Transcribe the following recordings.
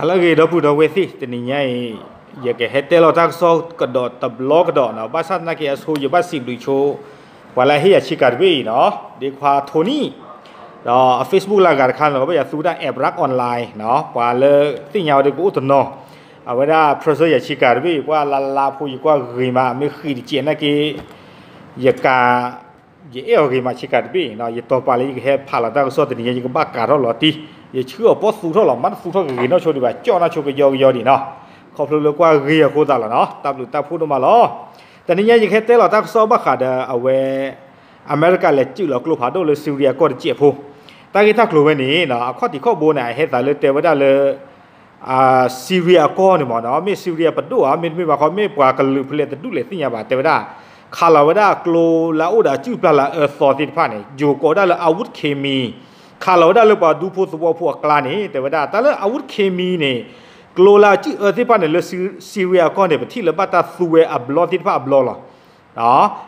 ဟါလၢအဂ့ၤ ဒီပုၢ်ဒီဝဲၢ်သ့ၣ်, တနံၤညါအံၤ ယကဟဲတဲလီၤတၢ်ကစီၣ်ကဒီးတဘျီကဒီးနီၤ, ဘၣ်ဆၣ်သနာ်က့အဆိ ယဘၣ်စံးဘျုးဆိ ပှၤလၢအဟ့ၣ်ယၤဆ့ကၤတဘ့ၣ်အံၤနီၤ, ဒ့ခွါထိနံၣ် ဒီးအ Facebook လၢအဂၤတခါန့ၣ် ကဘၣ်ယၤသူဝဲဒၣ် Abraham Online နီၤ, ပှၤလၢသ့ၣ်ညါဝဲဒီးကအိၣ်တနီၤ, အဝဲဒၣ် present ယၤဆ့ကၤတဘ့ၣ်အံၤ ပှၤလါလါဖိ ယကွၢ်ဂ့ၤမး မ့ၢ်ဃံးတစဲးနာ်က့ ယကၤ ယအဲၣ်အီၤဂ့ၤမးဆ့ကၤတဘ့ၣ်အံၤနီၤ, ယတီၤပာ်လၢယကဟဲဖးလီၤတၢ်ကစီၣ်တနံၤညါ ယကဘၣ်ကၤထီၣ်လီၤတံၢ်, ယဆှၢအီၤပီၣ်သူထီၣ်လီၤ, မ့ၢ်တသူထီၣ်ဂ့ၤဂ့ၤနီၢ်ဆိဒံးဘၣ်, ကၠီၣ်နီၢ်ဆိကယီကယီဒံးနီၤ, ခီဖျိလၢကွၢ်ဂ့ၤအဃိသတးလီၤနီၤ, တၢ်ဘျုးတၢ်ဖှိၣ်ဒိၣ်မးလီၤ. တနံၤညါယကဟဲတဲလီၤတၢ်ကစီၣ်ဘၣ်ဃးဒီးအဝဲ အမဲရကၤလဲၤစုးလီၤကျိဖးဒိၣ်လၢ Syria အကီၢ်တစဲးဖိ, တၢ်ဂ့ၢ်တၢ်ကျိၤဝဲန့ၣ် အခီၣ်ထံးခီၣ်ဘိန့ၣ် အဟဲသးလၢတဲဝဲဒၣ်လၢ Syria အကီၢ်န့ၣ်မ့ၢ်နီၤ, မ့ၢ် Syria ပဒိၣ်ဧါ မ့တမ့ၢ်ဘၣ်ခီ မ့ၢ်ပှၤကလုာ်ဖဲလဲၣ်တဒူၣ်လဲၣ်သ့ၣ်ညါဘၣ်, တဲဝဲဒၣ် ခးလီၤဝဲဒၣ်ကျိလၢအအိၣ်ဒီးအစုၣ်ပျၢ်လၢအအၢသီသ့ၣ်တဖၣ်န့ၣ် ယိၤကိးဝဲဒၣ်လၢ အဝုတ်ခ့မံၤ, ခးလီၤဝဲဒၣ်လၢပှၤဒူဖိသဝီဖိအကျါန့ၣ် တဲဝဲဒၣ် တၢ်လၢ အဝုတ်ခ့မံၤ န့ၣ် ကျိလၢအစုၣ်အၢသ့ၣ်တဖၣ်န့ၣ် လၢ Syria အကီၢ်န့ၣ် ပထံၣ်လၢဘၣ်တၢ်သူဝဲအဘျီသ့ၣ်တဖၣ်အဘျီလီၤ.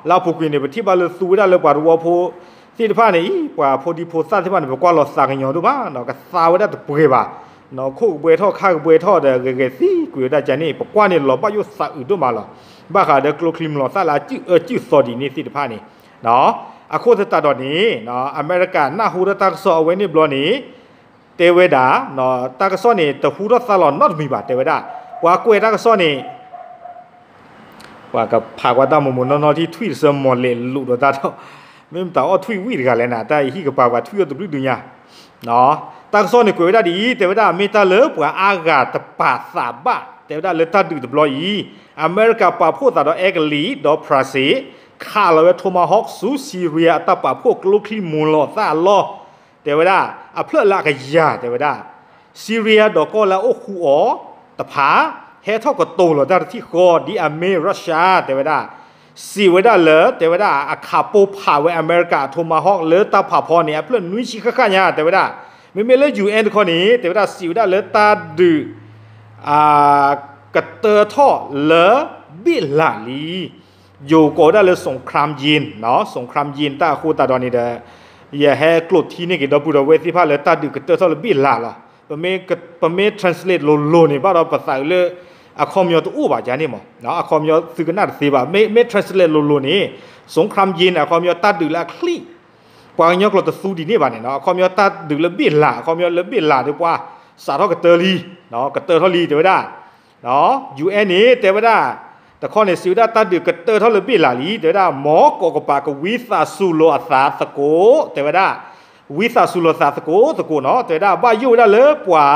လၢအပူၤကွံာ်န့ၣ် ပထံၣ်ဘၣ်လၢသူဝဲဒၣ်လၢပှၤသဝီဖိသ့ၣ်တဖၣ်န့ၣ်အံၤ ပှၤဖိဒံဖိသၣ်သ့ၣ်တဖၣ်န့ၣ် ပကွၢ်လီၤသးကညီၤဒိၣ်မးနီၤ, ကသါဝဲဒၣ်တပှဲၤဘၣ်, ခိၣ်ကဘှဲထီၣ်ခါကဘှဲထီၣ်ဒီး ဂဲၤဂဲၤသံကွံာ်ဝဲဒၣ်ကန့ၣ် ပကွၢ်န့ၣ်လီၤဘၣ်ယိၣ်သးအုးဒိၣ်မးလီၤ. ဘၣ်ဃးဒီးကျိချံမျိာ်သၣ်လၢအစုၣ်အၢစုၣ်သီဒ်န့ၣ်သ့ၣ်တဖၣ်န့ၣ်, အဃိသတးဒီးန့ၣ် အမဲရကၤနၢ်ဟူထီၣ်တၢ်ကစီၣ်အဝဲန့ၣ်ဘျီန့ၣ် တဲဝဲဒၣ် တၢ်ကစီၣ်န့ၣ် တဟူထီၣ်သါလီၤနီတမံၤဘၣ် တဲဝဲဒၣ်, ပှၤကွဲးတၢ်ကစီၣ်န့ၣ် ပှၤကဖးကွၢ်တၢ်မိၢ်မိၢ်နီၢ်နီၢ် ထံၣ်ထွံၣ်တစၢမီၤလဲၤလိာ်ဒီးတၢ်ဒီး, မ့ၢ်မတၤအီၣ်ထွံၣ်ဝံၣ်တဂၤလဲၣ်နၤ, တၢ်အံၤဟံၣ်ကပၤပှၤထွံၣ်အီၣ်တဘျုးဒုးညါ, တၢ်ကစီၣ်န့ၣ်ကွဲးဝဲဒၣ်ဒ်အံၤ, တဲဝဲဒၣ်မ့ၢ်တၢ်လၢပှၤအါဂၤတပာ်သးဘၣ်, တဲဝဲဒၣ်လၢတၢ်ဒုးတဘျီအံၤ အမဲရကၤပာ်ဖှိၣ်သးဒီးအဲကလံးဒီးဖြၣ်စ့ၣ် ခးလီၤဝဲ Tomahawk ဆူ Syria အတၢ်ပာ်ဖှိၣ်ကျိချံမျိာ်လိာ်သၣ်အလီၢ်, တဲဝဲဒၣ် အဖျၢၣ်လၢအကယၤ တဲဝဲဒၣ် Syria ဒီးကီၢ်လၢအအိၣ်ဃူအီၤတဖၣ် ဟဲထီၣ်ကတိၤလီၤတၢ်တထံၣ်ဃီ ဒ်အမ့ၢ် Russia တဲဝဲဒၣ် စံးဝဲဒၣ်လၢ တဲဝဲဒၣ် အခးပိၢ်ဖးဝဲအမဲရကၤအ Tomahawk လၢတၢ်ဖးဖီန့ၣ် အဖျၢၣ်နွံဆံဃၣ်ဃၣ်ညါ တဲဝဲဒၣ်, မ့မ့ၢ်လၢ ယူၣ်အဲၣ် တခီန့ၣ် တဲဝဲဒၣ် စံးဝဲဒၣ်လၢတၢ်ဒုး ကတၢထီၣ်လၢဘ့ၣ်လးလံ ယိၤကိးဝဲဒၣ်လၢ สงครามเย็น สงครามเย็น တၢ်အဃိသတးဒီးန့ၣ်ဒီး ယဟဲကျိးထံန့ၢ်က့ၤဒီပုၢ်ဒီဝဲၢ်သ့ၣ်တဖၣ်လၢတၢ်ဒုးကတၢထီၣ်လၢဘ့ၣ်လးလီၤ. ပမ့ၢ် translate လိၤလိၤန့ၣ် ဘၣ်ဒီးပသးအုးလၢ အခီပညီတအိၣ်ဘၣ်ယၤန့ၣ်မး, အခီပညီသုကနၣ်တသ့ဘၣ်. မ့ၢ် မ့ၢ် translate လိၤလိၤန့ၣ် สงครามเย็น အခီပညီတၢ်ဒုးလၢအချံၣ်, ပှၤကညီကျိာ်တသူဒ်န့ၣ်ဘၣ်န့ၣ် အခီပညီတၢ်ဒုးလၢဘ့ၣ်လး, အခီပညီလၢဘ့ၣ်လးဒီးပှၤစးထီၣ်ကတၢလံ, ကတၢထီၣ်လံ တဲဝဲဒၣ် ယူၣ်အဲၣ် န့ၣ် တဲဝဲဒၣ် တခီန့ၣ်စံးဝဲဒၣ်တၢ်ဒုးကတၢထီၣ်လၢဘ့ၣ်လးလံ တဲဝဲဒၣ် မ်ကီးကပၤကဝံသးစူၤလိာ်အသးသကိး တဲဝဲဒၣ်, ဝံသးစူၤလိာ်သးသကိးသကိးနီၤ တဲဝဲဒၣ် ဘၣ်ယိၣ်ဝဲဒၣ်လၢပှၤ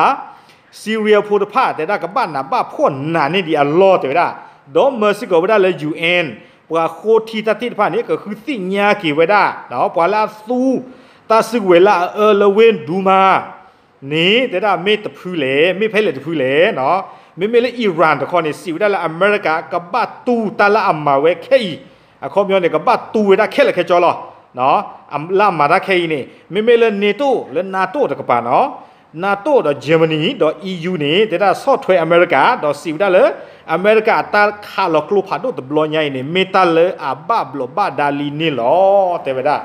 Syria ဖိတဖၣ် တဲဝဲဒၣ် ကဘၣ်နးဘၣ်ဖှီၣ်နးန့ၢ်ဒံးအလီၢ် တဲဝဲဒၣ်, ဒီးမၢစ့ၢ်ကီးဝဲဒၣ်လၢ ယူၣ်အဲၣ် ပှၤဃိထံတၢ်သ့ၣ်တဖၣ်န့ၣ် ကဃုသ့ၣ်ညါက့ၤဝဲဒၣ် ပှၤလၢအသူ တၢ်စုကဝဲၤလၢအအၢလၢဝ့ၢ်ဒူမါ န့ၣ် တဲဝဲဒၣ်မ့ၢ်တဖုလဲၣ်, မ့ၢ်ဖဲလဲၣ်တဖုလဲၣ်နီၤ. မ့မ့ၢ်လၢ Iran တခီန့ၣ် စံးဝဲဒၣ်လၢအမဲရကၤကဘၣ်တူၢ်တၢ်လၢအမၤဝဲခဲအံၤ, အခီပညီန့ၣ် ကဘၣ်တူၢ်ဝဲဒၣ်ခဲလၢာ်ခဲဆ့လီၤ. လၢအမၤတၢ်ခဲအံၤန့ၣ် မ့မ့ၢ်လၢ NATO လၢ NATO တကပၤနီၤ, NATO ဒီး Germany ဒီး EU န့ၣ် တဲဝဲဒၣ်ဆီၣ်ထွဲအမဲရကၤ ဒီးစံးဝဲဒၣ်လၢ အမဲရကၤအတၢ်ခးလီၤကျိဖးဒိၣ်တဘျီညါအံၤန့ၣ် မ့ၢ်တၢ်လၢအဘၣ်ဘျီးဘၣ်ဒါလံန့ၣ်လီၤ တဲဝဲဒၣ်.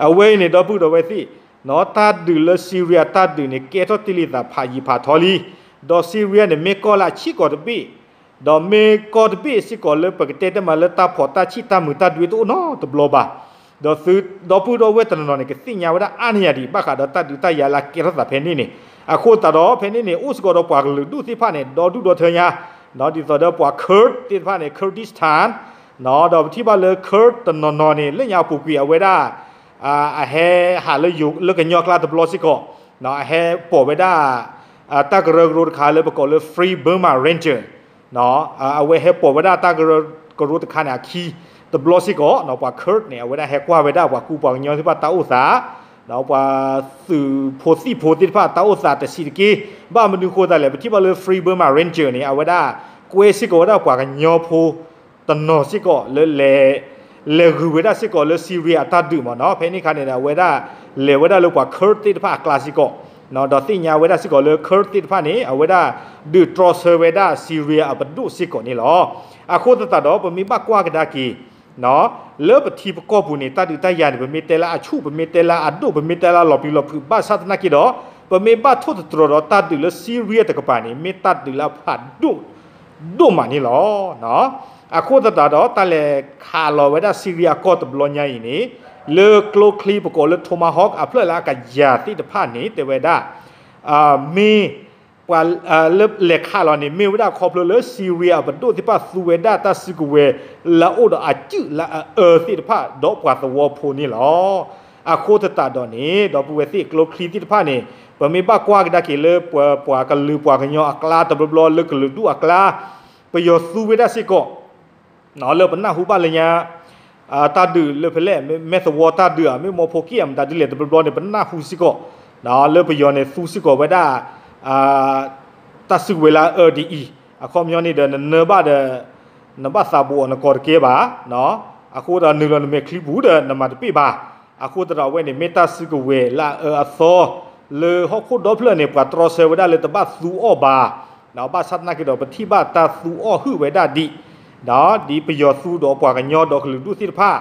အဝဲအံၤန့ၣ် ဒီပုၢ်ဒီဝဲၢ်သ့ၣ် နီၤ တၢ်ဒုးလၢ Syria တၢ်ဒုးန့ၣ် ကဲထီၣ်တ့ၢ်လံသးဖးယံာ်ဖးထီလံ, ဒီး Syria န့ၣ် မ့ၢ်ကီၢ်လၢအဆံးကီးတဘ့ၣ်, ဒီးမ့ၢ်ကီၢ်တဘ့ၣ်စ့ၢ်ကီးလၢပကတဲတမံၤလၢတၢ်ဖီၣ်တၢ်ဆံၣ်တၢ်မုာ်တၢ်ဒွံတအိၣ်နီတဘျီဘၣ်. ဒီးသု ဒီပုၢ်ဒီဝဲၢ်တနီၤနီၤန့ၣ် ကသ့ၣ်ညါဝဲဒၣ်အါန့ၢ်ယၤဒံး ဘၣ်ဃးဒီးတၢ်ဒုးတၢ်ယၤလၢအကဲထီၣ်သးဖဲန့ၣ်န့ၣ်, အဃိသတးဒီး ဖဲန့ၣ်န့ၣ် အိၣ်စ့ၢ်ကီးဒီးပှၤကလုာ်ဒူၣ်သ့ၣ်တဖၣ်န့ၣ် ဒီဒူၣ်ဒီထၢညါ, ဒ်သိးဒီးပှၤ Kurd သ့ၣ်တဖၣ်န့ၣ် Kurdistan ဒီးပထံၣ်ဘၣ်လၢ Kurd တနီၤနီၤန့ၣ် လၢညါအပူၤကွံာ်အဝဲဒၣ် အဟဲဟးလၢယိၤ လၢကညီကျါတဘျီစ့ၢ်ကီး, အဟဲပိာ်ဝဲဒၣ် တၢ်ကရၢကရိတခါလၢပကိးလၢ Free Burma Ranger, အဝဲဟဲပိာ်ဝဲဒၣ်တၢ်ကရၢကရိတခါန့ၣ်အခံတဘျီစ့ၢ်ကီး, ပှၤ Kurd န့ၣ် အဝဲဒၣ်ဟဲကွၢ်ဝဲဒၣ်ပှၤကူပှၤကညီသ့ၣ်တဖၣ်တၢ်အိၣ်သး, ပှၤသုးဖိသံၣ်ဖိသ့ၣ်တဖၣ်တၢ်အိၣ်သးတဆံးတက့ၢ်. ဘၣ်မနုၤအဃိသတးလဲၣ်, ပထံၣ်ဘၣ်လၢ Free Burma Ranger န့ၣ် အဝဲဒၣ်ကွဲစ့ၢ်ကီးဝဲဒၣ်ပှၤကညီဖိ တနီၤစ့ၢ်ကီးလၢလဲၤ လဲၤဂုာ်ဝဲဒၣ်စ့ၢ်ကီးလၢ Syria အတၢ်ဒုးမ့ၢ်နီၤ. ဖဲန့ၣ်အခါန့ၣ်ဒီး အဝဲဒၣ်လဲၤဝဲဒၣ်လၢပှၤ Kurd သ့ၣ်တဖၣ်အကျါစ့ၢ်ကီး, ဒီးသ့ၣ်ညါဝဲဒၣ်စ့ၢ်ကီးလၢ Kurd သ့ၣ်တဖၣ်န့ၣ် အဝဲဒၣ်ဒုးတြီဆၢဝဲဒၣ် Syria အပဒိၣ်စ့ၢ်ကီးန့ၣ်လီၤ. အဃိသတးဒီး ပမ့ၢ်ဘၣ်ကွၢ်ကဒါက့ၤ လၢပထံပကီၢ်ပူၤန့ၣ် တၢ်ဒုးတၢ်ယၤန့ၣ် ပမ့ၢ်တဲလၢအဆူၣ်, ပမ့ၢ်တဲလၢအဒိၣ်, ပမ့ၢ်တဲလၢအလီၤပျံၤလီၤဖုး ဘၣ်ဆၣ်သနာ်က့ဒီး ပမ့ၢ်ဘၣ်ထိၣ်သတြီၤဒီးတၢ်ဒုးလၢ Syria တကပၤန့ၣ် မ့ၢ်တၢ်ဒုးလၢအဖးဒိၣ်ဒိၣ်မးန့ၣ်လီၤ. အဃိသတးဒီး တၢ်လဲၤခးလီၤဝဲဒၣ် Syria အကီၢ်တဘျီညါအံၤန့ၣ် လၢကျိချံပကိးလၢ Tomahawk အဖျၢၣ်လၢအကယၤသ့ၣ်တဖၣ်န့ၣ် တဲဝဲဒၣ် မ့ၢ် ပှၤလၢလဲၤခးလီၤန့ၣ် မ့ၢ်ဝဲဒၣ်ခီဖျိလၢ Syria အပဒိၣ်သ့ၣ်တဖၣ်သူဝဲဒၣ်တၢ်စုကဝဲၤလၢအအိၣ်ဒီးအစုၣ်လၢအအၢသ့ၣ်တဖၣ် ဒီးပှၤသဝီဖိန့ၣ်လီၤ. အဃိသတးဒီးန့ၣ် ဒီပုၢ်ဝဲၢ်သ့ၣ်ကျိချံသ့ၣ်တဖၣ်န့ၣ် ပမ့ၢ်ဘၣ်ကွၢ်ကဒါက့ၤလၢပှၤကလုာ်ပှၤကညီအကျါတဘျီဘျီလၢကလုာ်ဒူၣ်အကျါ ပယီၤသူဝဲဒၣ်စ့ၢ်ကီး လၢပနၢ်ဟူဘၣ်လၢညါ တၢ်ဒုးလၢဖဲလဲၣ် မ့ၢ်သဝီတၢ်ဒုးဧါ မ့ၢ်မီဖိက့ၣ်ဧါ မတၤဒ်လဲၣ်တဘျီဘျီန့ၣ် ပနၢ်ဟူစ့ၢ်ကီး လၢပယီၤန့ၣ်သူစ့ၢ်ကီးဝဲဒၣ် တၢ်စုကဝဲၤလၢအအၢဒ်အံၤ အခီပညီန့ၣ်ဒီး နနၢဘၣ်ဒီး နဘၣ်သးဘူးအီၤနကိးတကဲဘၣ်. အဃိဒီးနုာ်လီၤနမဲာ်ချံပူၤဒီးနမၤတပ့ၢ်ဘၣ်. အဃိသတးဒီးအဝဲန့ၣ် မ့ၢ်တၢ်စုကဝဲၤလၢအအၢအသီ လၢဟီၣ်ခိၣ်ဒီဖျၢၣ်န့ၣ် ပှၤတြီဆၢဝဲဒၣ်လၢတဘၣ်သူအီၣ်ဘၣ် ဘၣ်ဆၣ်သနာ်က့ဒီး ပထံၣ်ဘၣ်တၢ်သူအီၣ်ဟုၣ်ဝဲဒၣ်ဒ် ဒီးဒ်ပယီၤသူဒီးပှၤကညီဒီးကလုာ်ဒူၣ်သ့ၣ်တဖၣ်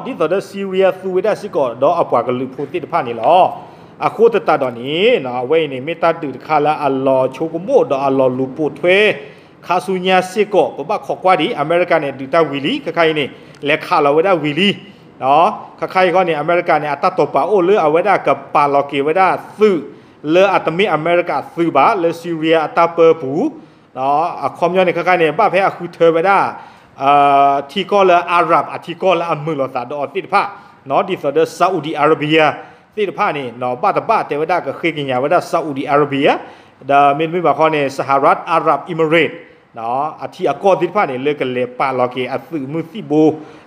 ဒီးဒ်သိးဒီး Syria သူဝဲဒၣ်စ့ၢ်ကီး ဒီးအပှၤကလုာ်ဖိသ့ၣ်တဖၣ်န့ၣ်လီၤ. အဃိသတးဒီးန့ၣ် အဝဲအံၤန့ၣ် မ့ၢ်တၢ်ဒုးတခါလၢအလီၤဆိကမိၣ်ဒီးအလီၤလူၤပိာ်ထွဲ ခါဆူညါစ့ၢ်ကီး ပဘၣ်ခိးကွၢ်ဒံး အမဲရကၤန့ၣ် ဒုးတၢ်ဝံၤလံ ခါခါအံၤန့ၣ် လဲၤခးလီၤဝဲဒၣ်ဝံၤလံ ခါခါအံၤဃီန့ၣ် အမဲရကၤန့ၣ် အတၢ်တိာ်ပာ်အိၣ်လၢအဝဲဒၣ်ကပာ်လီၤက့ၤဝဲဒၣ်သုး လၢအတမ့ၢ်အမဲရကၤအသုးဘၣ် လၢ Syria အတၢ်ပၢပူၤ အခီပညီန့ၣ် ခါခါန့ၣ် ဘၣ်ဖဲအဃုထၢဝဲဒၣ် ထံကီၢ်လၢ Arab အထံကီၢ်လၢအမုာ်လိာ်သးဒီးအီၤသ့ၣ်တဖၣ် ဒ်သိးဒီး Saudi Arabia သ့ၣ်တဖၣ်န့ၣ် ဘၣ်တဘၣ်တဲဝဲဒၣ်ကဃ့ကညးဝဲဒၣ် Saudi Arabia ဒီးမ့တမ့ၢ်ဘၣ်ခီန့ၣ် Sahrat Arab Emirates အထံအကီၢ်သ့ၣ်တဖၣ်န့ၣ် လၢကလဲၤပာ်လီၤက့ၤအသုးမုၢ်သံၣ်ဘိ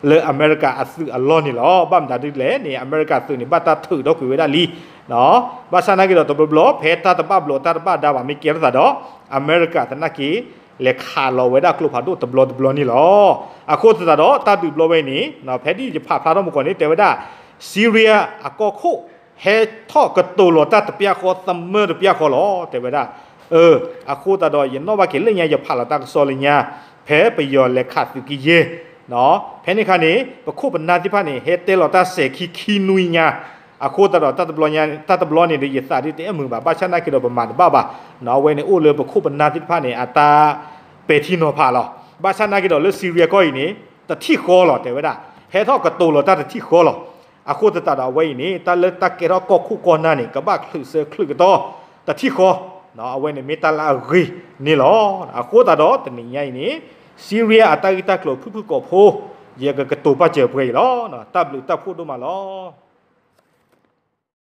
လၢအမဲရကၤအသုးအလီၢ်န့ၣ်လီၤ. ဘၣ်မတၤဒ်လဲၣ်န့ၣ် အမဲရကၤသုးန့ၣ် ဘၣ်တၢ်ထုးထီၣ်ကွံာ်ဝဲဒၣ်လံ ဘၣ်ဆၣ်သနာ်က့ဒီးတဘျီဘျီ ဖဲတၢ်တဘၣ်ဘျီးတၢ်တဘၣ်ဒါဘၣ်မ့ၢ်ကဲထီၣ်သးဒီး အမဲရကၤသနာ်က့ လဲၤခးလီၤဝဲဒၣ်ကျိဖးဒိၣ်တဘျီတဘျီန့ၣ်လီၤ. အဃိသတးဒီး တၢ်ဒုးဘျီဝဲန့ၣ် ဖဲဒ်ယဖးဖျါထီၣ်မုၢ်ကီၢ်န့ၣ် တဲဝဲဒၣ် Syria အကီၢ်ခိၣ် ဟဲထီၣ်ကတိၤလီၤတၢ်တပျၢ်ဃီ သမၢတပျၢ်ဃီလီၤ တဲဝဲဒၣ် အဃိသတးဒီး ယနီၣ်ဘၣ်က့ၤလၢညါ ယဖးလီၤတၢ်ကစီၣ်လၢညါ ဖဲပယီၤလဲၤခးသုးကယဲၢ် ဖဲန့ၣ်အခါန့ၣ် ပခိၣ်ပနၢ်သ့ၣ်တဖၣ်န့ၣ် ဟဲတဲလီၤတၢ်စဲၤခံခံနွံညါ အဃိသတးဒီး တၢ်တဘျီန့ၣ်ဒီး ယသးဒ်တအဲၣ်မုာ်ဘၣ် ဘၣ်ဆၣ်သနာ်က့ဒီး ပမၤတဘၣ်ဘၣ် အဝဲန့ၣ်အိၣ်လၢပခိၣ်ပနၢ်သ့ၣ်တဖၣ်န့ၣ် အတၢ်ပဲာ်ထံနီၤဖးလီၤ. ဘၣ်ဆၣ်သနာ်က့ဒီး လၢ Syria ကီၢ်အံၤန့ၣ် တထံၣ်ဃီလီၤ တဲဝဲဒၣ် ဟဲထီၣ်ကတိၤလီၤတၢ်တထံၣ်ဃီလီၤ. အဃိသတးဒီး အဝဲအံၤန့ၣ် တၢ်လၢတၢ်ကဲထီၣ်ကီၢ်ခိၣ်ကီၢ်နၢ်န့ၣ် ကဘၣ်ချုးဆၢချုးကတီၢ် တထံၣ်ဃီ အဝဲန့ၣ်မ့ၢ်တၢ်လၢအဂ့ၤန့ၣ်လီၤ. အဃိသတးဒီး တနံၤညါအံၤန့ၣ် Syria အတၢ်ဂ့ၢ်တၢ်ကျိၤဖုၣ်ဖုၣ်ကိာ်ဖိ ယကကတိၤပာ်စၢၤပှဲၤအံၤလီၤ. တၢ်ဘျုးတၢ်ဖှိၣ်ဒိၣ်မးလီၤ.